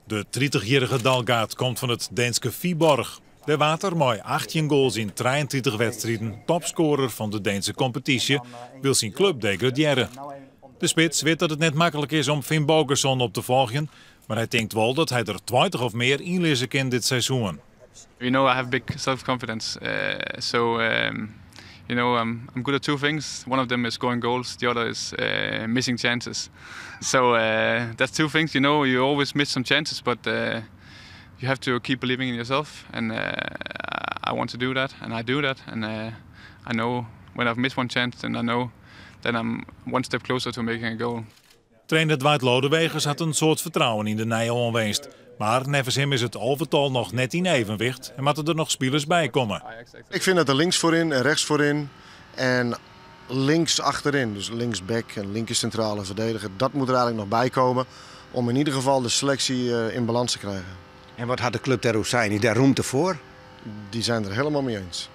De 30-jierrige Dalgaard komt fan it Deenske Viborg. Dêr waard er mei 18 goals yn 33 wedstriden topskoarer fan de Deenske kompetysje, wylst syn klup degradearre. De spits wit dat it net maklik is om Finnbogason op te folgjen, mar hy tinkt wol dat hy der 20 of mear ynlizze kin dit seizoen. I have big self-confidence, so I'm good at two things. One of them is scoring goals. The other is missing chances. So that's two things. You always miss some chances, but you have to keep believing in yourself. And I want to do that, and I do that. And I know when I've missed one chance, then I know then I'm one step closer to making a goal. Trainer Dwight Lodeweges hat in soad fertrouwen yn de nije oanwinst. Mar neffens him is it alvetal noch net yn evenwicht en moatte der noch spilers by komme. Ik vind dat er links voorin en rechts voorin en links achterin, dus linksback en linker centrale verdediger, dat moet er eigenlijk nog bij komen om in ieder geval de selectie in balans te krijgen. En wat hat de klup dêroer sein? Is dêr romte foar? Die zijn er helemaal mee eens.